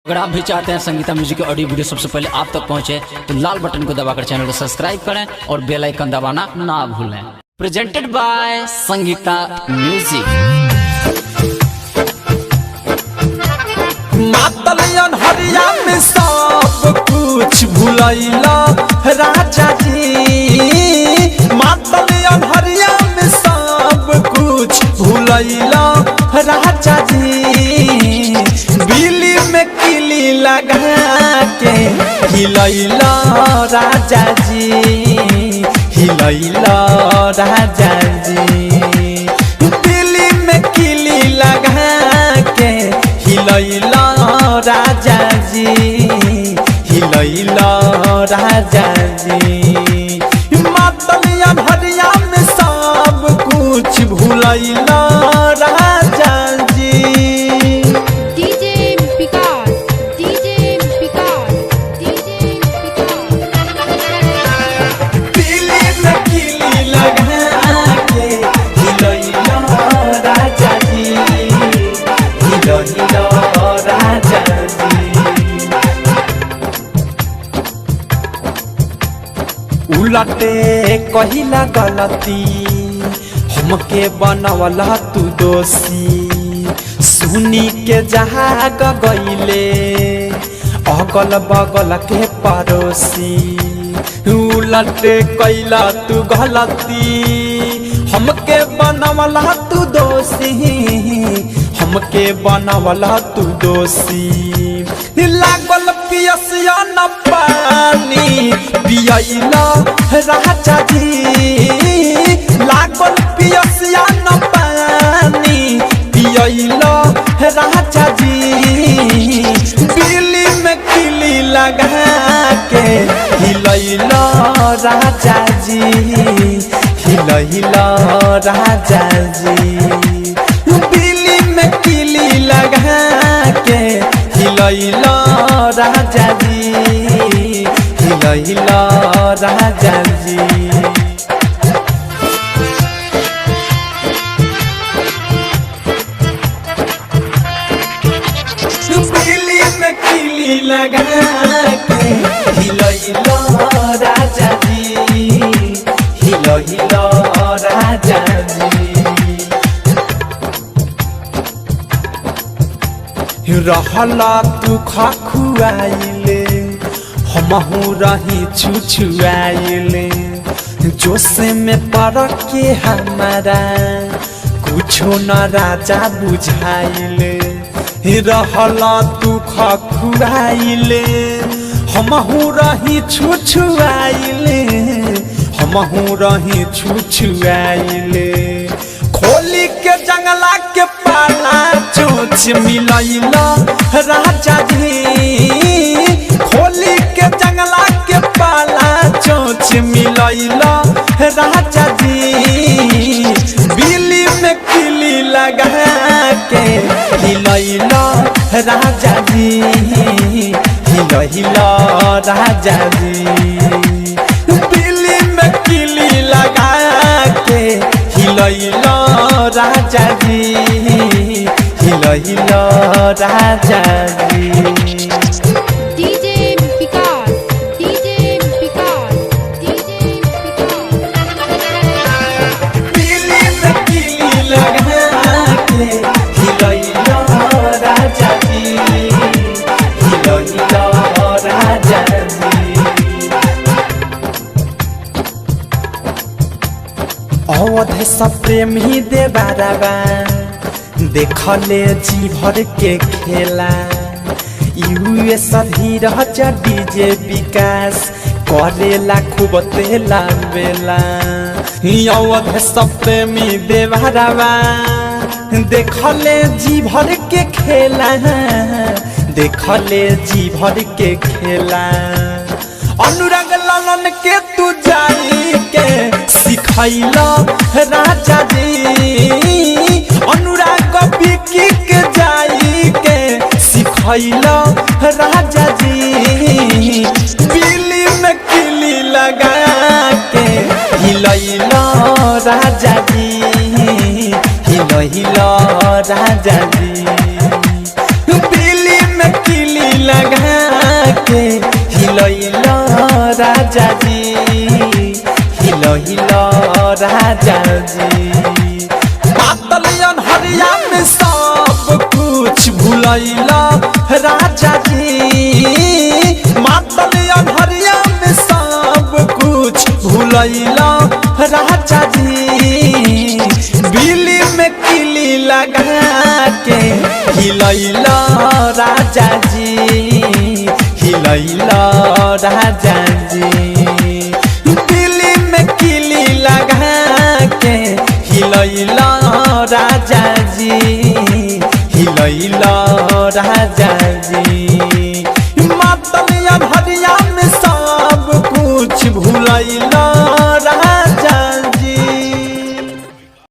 अगर आप भी चाहते हैं संगीता म्यूजिक के ऑडियो वीडियो सबसे पहले आप तक पहुंचे तो लाल बटन को दबाकर चैनल को सब्सक्राइब करें और बेल आइकन दबाना ना भूलें। Presented by Sangeeta music. मातल हरिया में सब कुछ भुलैला राजा जी। मातल हरिया में सब कुछ भुलैला राजा जी। बिली में किली लगा के हिलैला राजा जी, हिलैला राजा जी। बिली में किली लगा के हिलैला राजा जी, हिलैला राजा जी। मातलिया भरिया में सब कुछ भुलैला राजा जी। DJ Vikas, DJ Vikas, DJ Vikas. दिली में किली लगा के हिलैला राजा जी, हिलैला राजा जी। उलटे कहिला गलती हमके बनवला तू दोषी। सुनी के जहाग गईले अगल बगल के पड़ोसी। उलटे कैला तू गलती हमके बनवला तू दोषी, हमके बनवला तू दोषी। लागल पियसिया न पानी पियला राजा जी। लागल पियसिया न पानी पियला राजा जी। बिली में किली लगा के हिलैला राजा जी, हिलैला राजा जी। बिली में किली लगा के हिलैला राजा जी, हिलैला राजा जी। बिली में किली लगा के हिलैला राजा जी, हिलैला राजा जी। रहला तू खुआइले हमहू रही छुछुआइले। जोश में पड़ के हमारा कुछो न राजा बुझाइले। रहला तू खुआइले हमहू रही छुछुआइले, हमहू रही छुछुआइले। खोली के जंगला के पाला चोच मिलैला राजा जी। खोली के जंगला के पाला चोच मिलैला राजा जी। बिली में किली लगा के हिलैला राजा जी, हिलैला राजा जी। बिली में किली लगा के हिलैला राजा जी, हिलैला राजा जी। DJ Vikas, DJ Vikas, DJ Vikas. बिली में किली लगा के हिलैला राजा जी, हिलैला राजा जी। अवध सब प्रेमी देबाराबा देखले जी भर के खेला। यूएस धीरज डीजे विकास करेला खूब तेला बेला। अवध सब प्रेमी देबाराबा देखले जी भर के खेला, देखले जी भर के खेला। अनुराग लालन के तू जाई के सिखैला राजा जी। अनुराग बिकी के जाई के सिखैला राजा जी। बिली में किली लगा के हिलैला राजा जी, हिलैला राजा जी। बिली में किली राजा जी, हिलो हिलो राजा जी। पातल अनहरिया में सब कुछ भूलैला राजा जी, मातल अनहरिया में सब कुछ भूलैला राजा जी। बिली में किली लगा के हिलैला राजा जी, हिलैला राजा जी। बिली में किली लगा के हिलैला राजा जी, हिलैला राजा